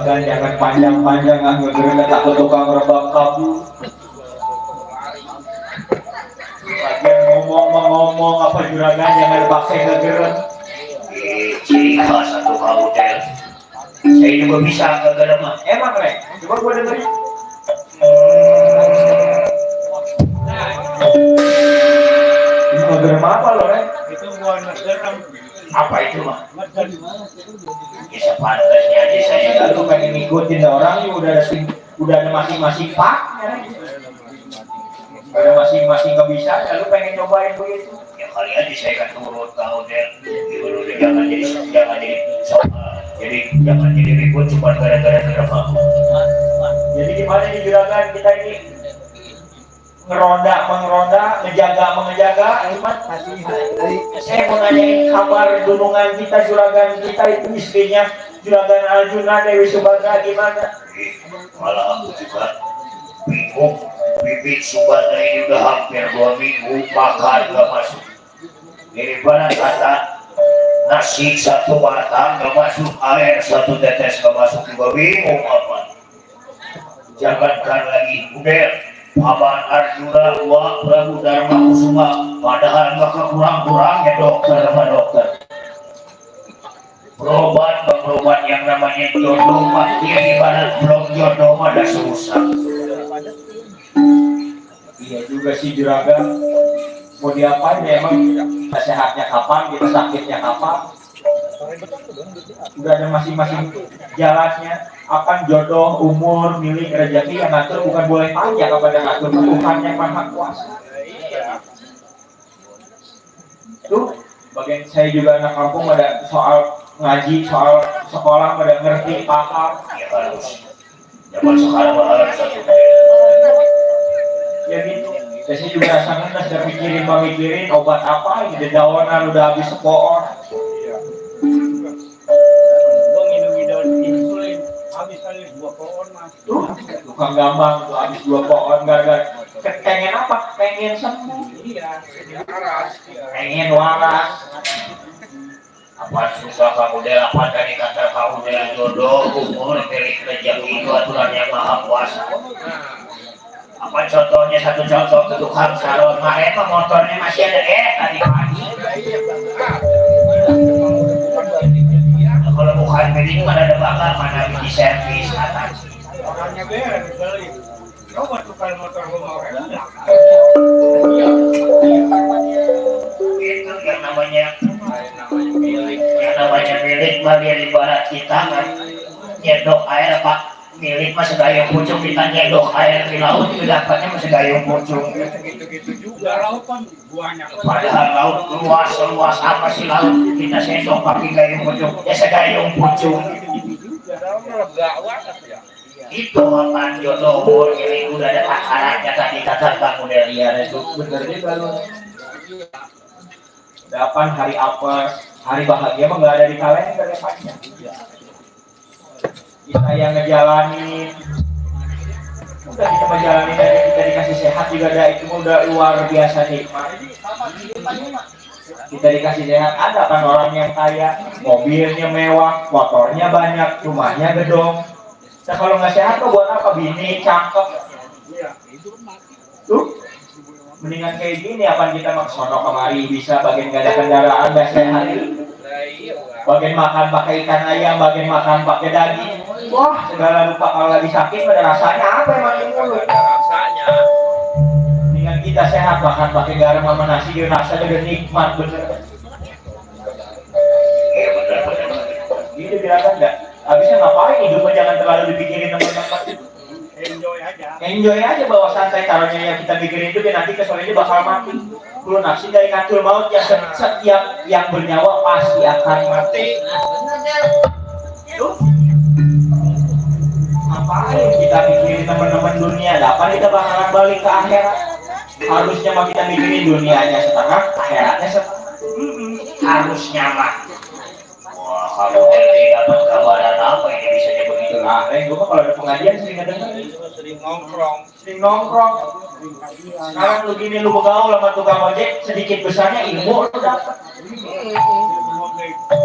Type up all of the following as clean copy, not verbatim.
juragan jangan panjang-panjang ah ngegerenet aku tukang rebak kabu. Bagian ngomong apa juragan jangan pakai ngegeret. Ciri khas satu hotel. Saya juga bisa ngegeret mah. Emang Rek, coba gua dengerin. Ini ngegeret apa lo Rek? Itu gua ngegerem. Apa itu mah? Ya sepantasnya aja saya Saya lalu pengen ngikutin orang ini udah ada masing-masing paknya. Ada masing-masing nggak bisa, lalu pengen nyobain begitu. Ya kali aja saya kan turut ke hotel. Dulu jangan jadi jangan jadi ribut cuma gara-gara gerabak. Jadi gimana nih juragan kita ini mengeronda, mengejaga, Iman. Saya mau nanyain kabar gunungan kita, juragan kita itu istrinya juragan Aljuna Dewi Subagna gimana? Malah aku juga bingung. Bibit Subagna ini udah hampir 2 minggu makan gak masuk. Daripada kata nasi 1 batang gak masuk, air 1 tetes gak masuk, juga bingung apa. Jangankan lagi udah Paman Arjuna wa Prabu Dharma Kusuma, padahal maka kurang-kurangnya dokter sama dokter. Berobat yang namanya jodoh mah dia ibarat belum jodoh mah dah susah. Iya juga sih juragan. Mau diapain ya emang kita sehatnya kapan, kita sakitnya kapan? Udah ada masing-masing jalannya. Akan jodoh, umur, milik, rezeki yang ngatur bukan boleh pajak kepada ngatur Tuhan yang maha kuasa. Tuh, bagian saya juga anak kampung ada soal ngaji, soal sekolah pada ngerti, paham. Ya harus. Zaman sekarang harus satu. Ya gitu. Saya juga rasanya sudah mikirin obat apa, ini dedaunan udah habis sepoon. Gua minum insulin habis kali 2 pohon mas. Tuh, tukang gampang tuh habis 2 pohon gara-gara pengen apa? Pengen sembuh. Iya, waras. Pengen waras. Apa susah kamu deh, apa tadi kata kamu deh jodoh, umur, milik, rezeki itu aturan yang maha kuasa. Apa contohnya satu contoh ke tukang salon kemarin mah motornya masih ada tadi pagi. Nah, kalau bukan milik mana ada bakal mana di servis atas. Orangnya beres kali. Coba tukar motor gua mau Itu yang namanya milik mah dia ibarat kita kan nyedok air pak milik mah segayung pucung, kita nyedok air di laut itu dapatnya mah segayung pucung. gitu juga laut kan banyak. Padahal laut luas apa sih laut, kita sendok pakai gayung pucung ya segayung pucung. Itu apa jodoh umur ini udah ada takarannya tadi kata kamu dari itu Bener juga lu. Dapan hari apes, hari bahagia mah nggak ada di kalender ya Paknya. Kita yang ngejalanin, udah kita menjalani aja, kita dikasih sehat juga ada itu udah luar biasa nikmat. Kita dikasih sehat, ada kan orang yang kaya, mobilnya mewah, motornya banyak, rumahnya gedong. Nah kalau nggak sehat tuh buat apa? Bini cakep, tuh mendingan kayak gini apa kita maksono kemari bisa bagian gak ada kendaraan gak sehat, bagian makan pakai ikan ayam, bagian makan pakai daging. Wah, segala lupa kalau lagi sakit ada rasanya apa emang ini mulut? Rasanya. Dengan kita sehat makan pakai garam sama nasi dia rasanya udah nikmat bener. Gitu bilang enggak. Habisnya ngapain hidupnya jangan terlalu dipikirin teman-teman. Enjoy aja bawa santai taruhnya yang kita pikirin itu dia nanti kesorenya bakal mati. Lu nafsi dari katul maut ya setiap yang bernyawa pasti akan mati. Tuh. Ngapain kita mikirin teman-teman dunia? Dapat kita bakalan balik ke akhirat. Harusnya mah kita mikirin dunianya setengah, akhiratnya setengah. harusnya mah. Wah, kamu dari dapat gambaran apa ini bisanya begitu? Nah, gue mah kalau ada pengajian sering ngedenger, sering nongkrong. Sekarang lu gini lu bergaul sama tukang ojek, sedikit besarnya ilmu lu dapat.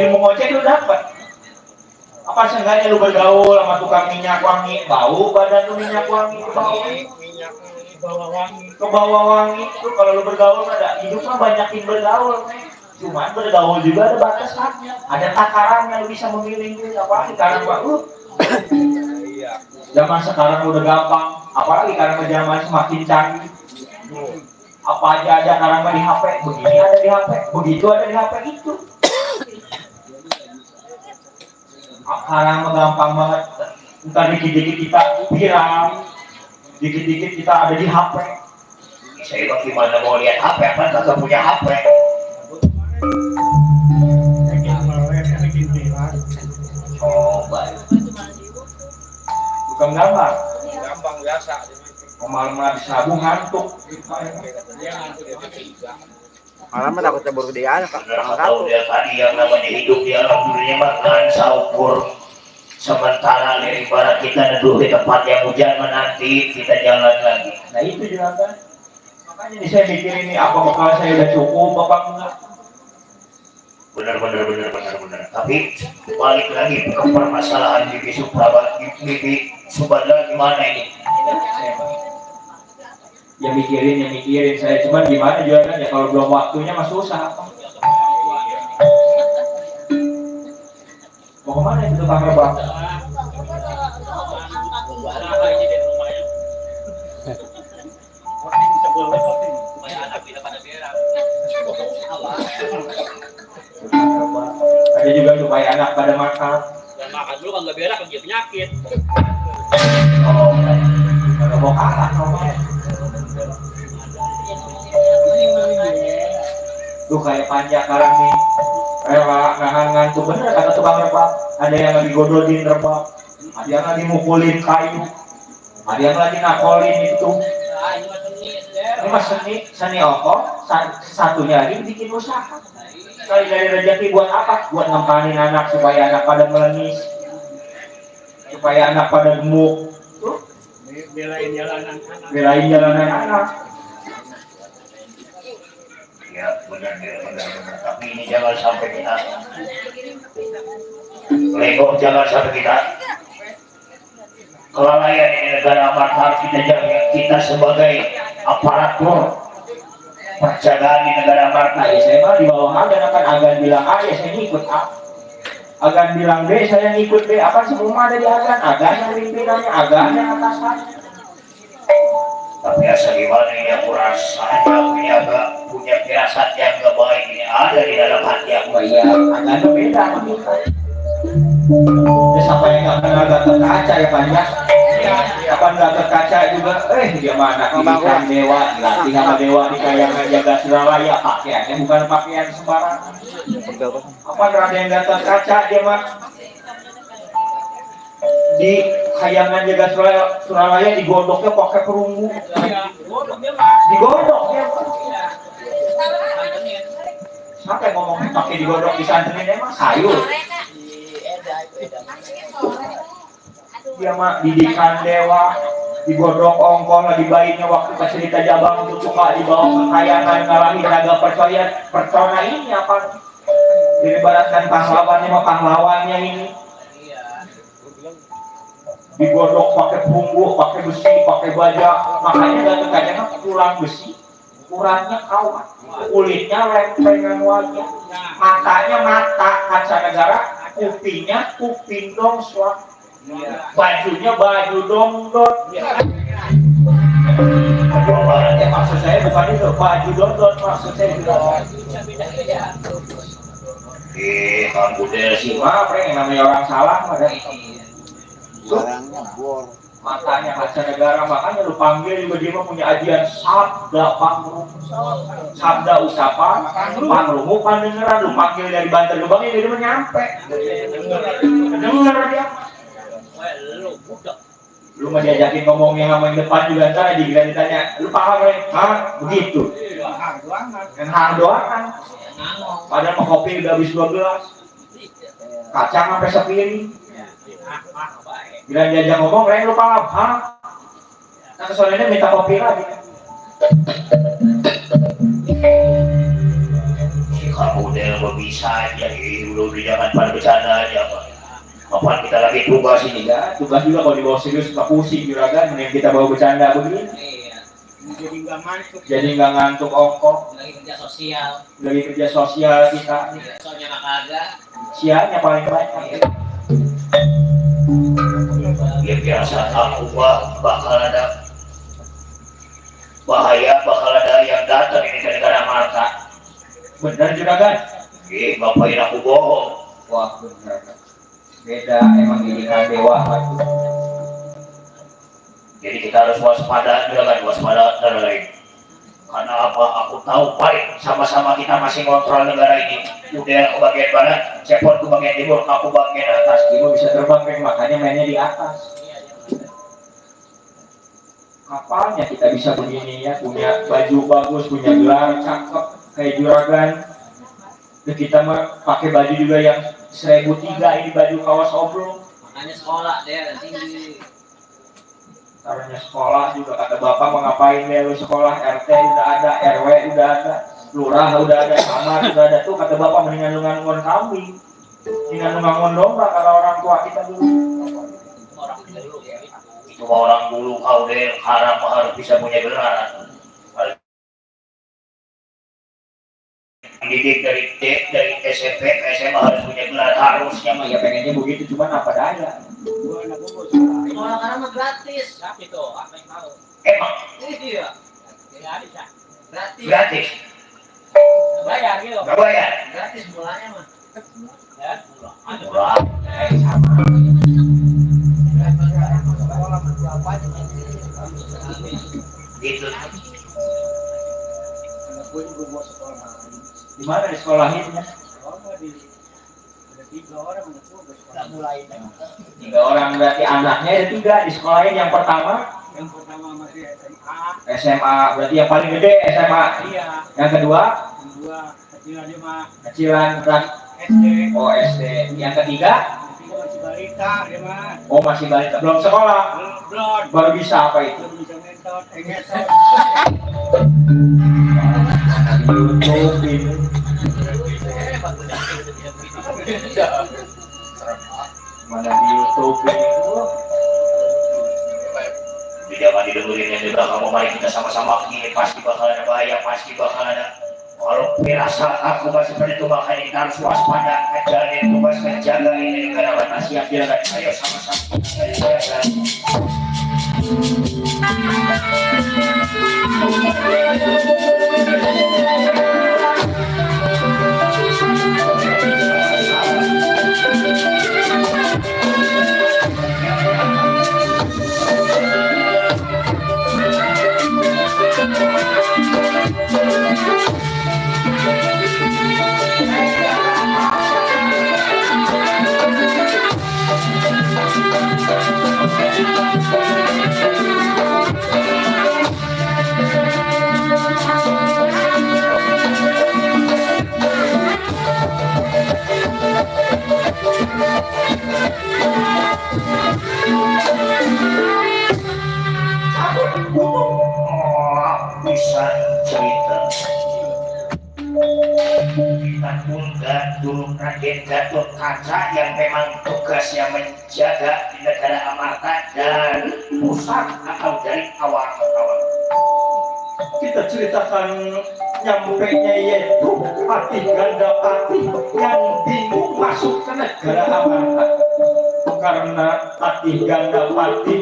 Ilmu ojek lu dapat. Apa seenggaknya lu bergaul sama tukang minyak wangi, bau badan lu minyak wangi, bau minyak bawa wangi. ke bawah wangi tuh kalau lu bergaul ada hidup mah banyakin bergaul nih. Cuman bergaul juga ada batasannya, ada takarannya, lu bisa memilih apa sekarang Pak lu. Zaman sekarang udah gampang, apalagi karena zaman semakin canggih. Apa aja ada sekarang di HP, begini ada di HP, begitu ada di HP itu. Sekarang mah gampang banget, ntar dikit-dikit kita viral, dikit-dikit kita ada di HP. Saya bagaimana mau lihat HP, apa kagak punya HP? Coba. Bukan gambar. Gampang biasa. Malam habis nabung ngantuk. Malam mah takut cebur di anak Kak. Tahu dia tadi yang namanya hidup di alam dunia makan saukur. Sementara dari barat kita neduh di tempat yang hujan menanti, kita jalan lagi. Nah itu juga kan. Makanya saya mikir ini apa bekal saya udah cukup apa enggak? Benar. Tapi balik lagi ke permasalahan Bibi Subadra gimana ini? Ya mikirin saya cuman gimana juga kan ya kalau belum waktunya mah susah. Mau kemana itu tukang rebang? Ada juga supaya anak pada makan. Dan makan dulu kan nggak berak kan dia penyakit. Oh, kalau mau kalah tuh kayak panjang sekarang nih. Ngantuk bener kata tukang rebang. Ada yang lagi gododin rebang, ada yang lagi mukulin kayu, ada yang lagi nakolin itu. Ini mas seni oko, satunya lagi bikin usaha. Sekali dari rezeki buat apa? Buat ngempanin anak supaya anak pada melenis, supaya anak pada gemuk. Tuh, Belain jalanan anak. belain jalanan anak. Ya benar. Tapi ini jangan sampai kita Lego, jangan sampai kita kelalaian ini negara amat kita jaga. Kita sebagai aparatur penjagaan di negara amat. Nah, ya saya mah di bawah agan akan agan bilang A, ya saya ngikut A. Agan bilang B, saya ngikut B. Apa semua ada di agan? Agan yang pimpinannya, agan yang atasannya. Tapi asal gimana ini aku rasanya punya firasat yang gak baik ini ada di dalam hati aku. Oh iya, agan beda sama kita. Ya sampai yang gak kenal Gatot Kaca ya banyak. Kapan Gatot Kaca juga, dia mana ikan dewa, dilatih sama dewa di kayangan jaga Suralaya, pakaiannya bukan pakaian sembarangan. Apa Raden Gatot Kaca dia mah di kayangan jaga Suralaya digodoknya pakai perunggu. Digodok dia. Sampai ngomong pakai digodok di santenin emang sayur. Dia mah didikan dewa, digodok ongkong lagi bayinya waktu pas cerita Jabang itu suka dibawa ke kayangan ngalahin naga persona ini apa? Diibaratkan pahlawannya mah pahlawannya ini. Digodok pakai perunggu, pakai besi, pakai baja. Makanya Gatot Kaca mah tulang besi, ukurannya kawan, kulitnya lempengan wajah, matanya mata kaca negara, kupingnya kuping dongsuak, bajunya baju dongdot. Maksud saya bukan itu, baju dongdot maksud saya juga. Budaya sih. Maaf, yang namanya orang salah ada. Barangnya bor. Makanya kaca negara, makanya lu panggil juga dia mah punya ajian sabda pangrum, sabda ucapan, pangrumu pandengeran. Lu panggil dari Banter Gebang ini dia mah nyampe, denger dia. Lu mah diajakin ngomongnya sama yang depan juga ntar dikira ditanya, lu paham ya? Hah? Begitu. Yang hang doang kan. Padahal mah kopi udah habis 2 gelas, kacang sampai sepiring. Bila diajak ngomong, lu paham, hah? Nah soalnya minta kopi lagi. Si kamu udah bisa aja, udah jangan pada bercanda aja, Pak. Kapan kita lagi tugas ini? Ya, tugas juga kalau dibawa serius suka pusing juragan, mending kita bawa bercanda begini. Iya. Jadi nggak ngantuk. Jadi nggak ngantuk ongkok, Lagi kerja sosial. lagi kerja sosial kita. Soalnya mah kagak. Sianya paling banyak. Ya biasa aku bakal ada bahaya, bakal ada yang datang ini ke negara Marta. Bener juragan? Ngapain aku bohong? Wah bener. Beda emang didikan dewa itu. Jadi kita harus waspada, jangan waspada dan lain. Karena apa? Aku tahu baik sama-sama kita masih kontrol negara ini. Udah aku bagian barat, Cepot ke bagian timur, aku bagian atas. Ibu bisa terbang kan makanya mainnya di atas. Kapannya kita bisa begini ya, punya baju bagus, punya gelar cakep kayak juragan. Dan kita mah pakai baju juga yang 1.003 ini baju kaos oblong. Makanya sekolah deh tinggi. Caranya sekolah juga kata bapak mau ngapain deh lu sekolah, RT udah ada, RW udah ada, lurah udah ada, kamar udah ada. Tuh kata bapak mendingan lu ngangon kambing, mendingan lu ngangon domba kalau orang tua kita dulu. Orang dulu ya. Itu mah orang dulu kau deh, haram harus bisa punya gelar. Didik dari SMP ke SMA harus punya gelar, harusnya mah. Ya pengennya begitu cuman apa daya. Gua anak gua sekolah. Sekolah karena mah gratis. Tapi tuh apa yang tahu? Emang Iya. Gratis ya. Gratis. gratis, Bayar gitu. nggak bayar. Gratis mulanya mah. Ya, mulanya. Murah. Gitu. Anak gua juga gua sekolah. Di mana di sekolahinnya? Sekolah di ada 3 orang anak gua sekolah. Mulai. 3 orang berarti anaknya ada 3 di sekolahin. Yang pertama Yang pertama masih SMA. SMA berarti yang paling gede SMA. Iya. Yang kedua Yang kedua kecilan dia mah kecilan kelas SD. SD. Yang ketiga Yang ketiga masih balita dia mah. oh masih balita belum sekolah. Belum. Baru bisa apa itu? Belum bisa ngentot, ngesot. Di YouTube ini. Mana di YouTube itu? Di zaman didengerin yang di belakang, mari kita sama-sama kiri, pasti bakal ada bahaya, pasti bakal ada. Kalau pirasa aku masih seperti itu, makanya kita harus waspada, menjalani tugas menjaga ini negara mana siap jaga. Ayo sama-sama kita jaga. Bisa cerita kita Gatul Raden Gatot Kaca yang memang tugasnya menjaga di negara Amarta dan pusat atau dari awal-awal. Kita ceritakan nyampainya yaitu Patih Gandapati yang bingung masuk ke negara Amarta karena Patih Gandapati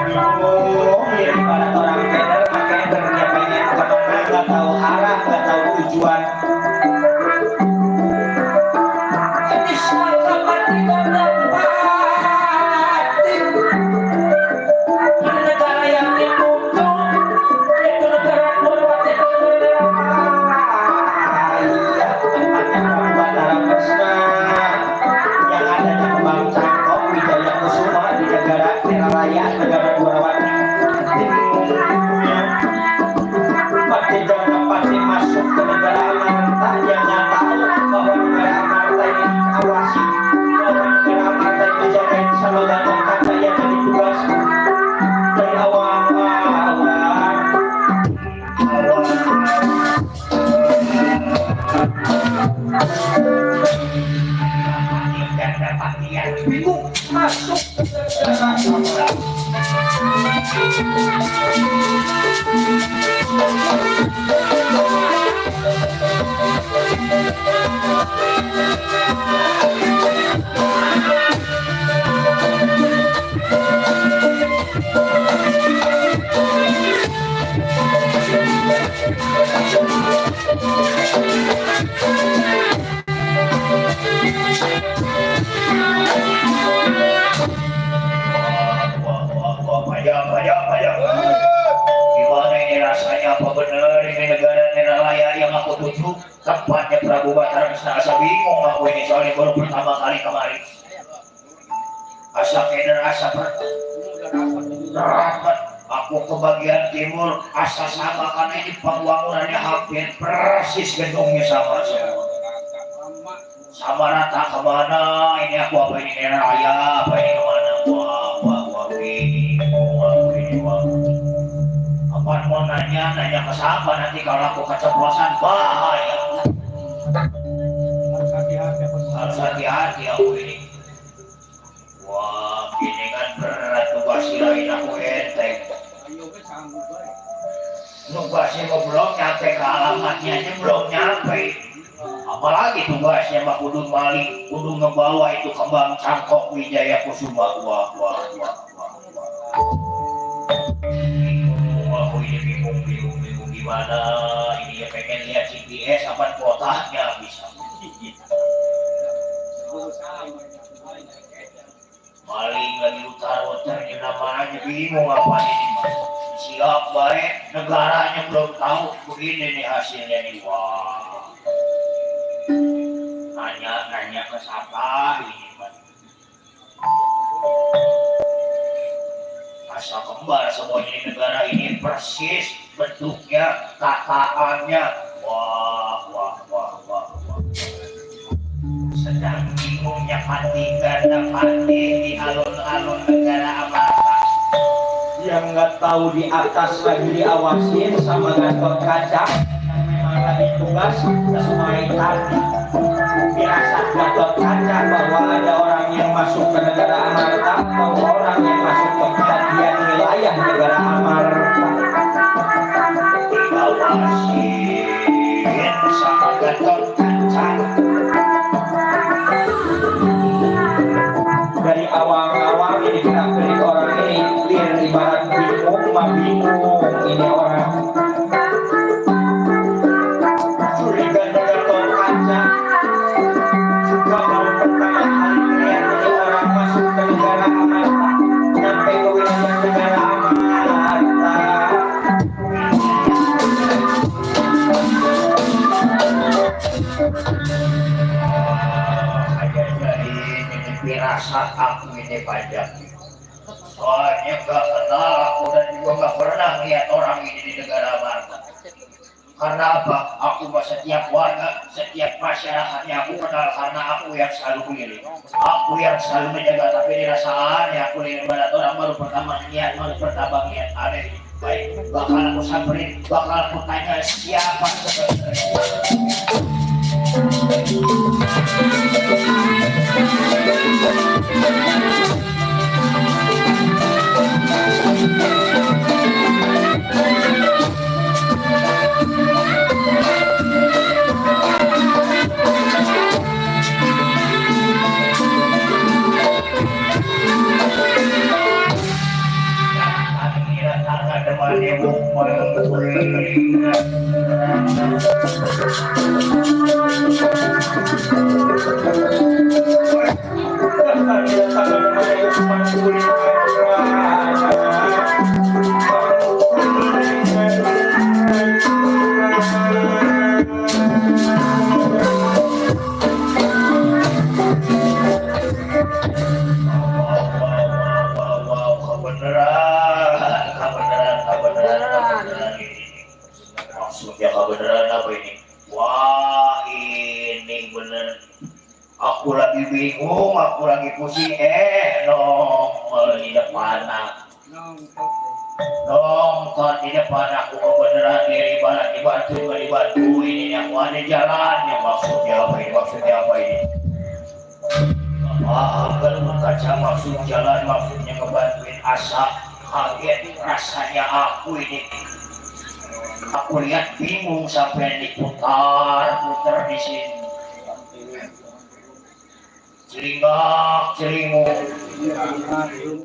mirip pada orang keder, makanya dia pengen kemana, nggak tahu arah, nggak tahu tujuan. Ini suara Patih Gandapati, negara yang dituntut, itu negara Purwati Iya, tempatnya Batara Kresna, yang adanya kebanggaan. perhatian bingung masuk ke dalam kamar. Gimana ini rasanya, apa benar ini negara Neralaya yang aku tuju? Tempatnya Prabu Batara asa bingung aku ini, soalnya baru pertama kali kemarin. Asa keder, asa rapat. Aku ke bagian timur, asa sama karena ini pembangunannya hampir persis gedungnya sama semua. Sama rata kemana? Ini aku apa ini Neralaya? Apa ini kemana? Wah, bingung. Apa mau nanya ke siapa nanti kalau aku keceplosan bahaya. Harus hati-hati aku ini. Wah, ini kan berat tugas lain aku enteng. Tugasnya belum nyampe ke alamatnya aja belum nyampe. Apalagi tugasnya Mbak Kudu Malik, kudu ngebawa itu kembang cangkok Wijaya Kusuma. Wah. Aku ini bingung gimana ini ya, pengen lihat GPS apa kotanya bisa. Maling lagi utar-utarnya namanya bingung apa ini. Siap baik, negaranya belum tahu begini nih hasilnya nih. Wah. Nanya ke siapa ini Pak? Asal kembar semuanya di negara ini persis bentuknya, tataannya. Wah. Sedang bingungnya pati di alun-alun negara Amarta. Yang nggak tahu di atas lagi diawasin sama Gatot Kaca yang memang lagi tugas sesuai tadi. Firasat Gatot Kaca bahwa ada orang yang masuk ke negara Amarta atau orang yang masuk ke bagian wilayah negara Amarta. Diawasin sama Gatot Kaca. Dari awal-awal ini kita beli orang ini clear ibarat bingung ini orang. Curiga Gatot Kaca juga baru pertama kali melihat ini orang masuk ke negara Amarta, sampai ke wilayah negara Amarta. Firasat aku ini pajak. Soalnya gak kenal aku dan juga gak pernah lihat orang ini di negara Amarta. Karena apa? Aku setiap warga, setiap masyarakatnya aku kenal karena aku yang selalu pilih. Aku yang selalu menjaga, tapi dirasaannya aku lihat barat orang baru pertama lihat aneh. Baik, bakal aku samperin, bakal aku tanya siapa sebenarnya. Maksudnya kebenaran apa ini? Wah, ini bener. Aku lagi bingung, aku lagi pusing. Nongol di depan aku. Nongol di depan aku kebenaran diri barat dibantu ini aku ada jalannya. Maksudnya apa ini? Agar membaca maksud jalan maksudnya ngebantuin asa kaget rasanya aku ini. Aku lihat bingung sampai diputar-putar di sini. Celingak, celinguk.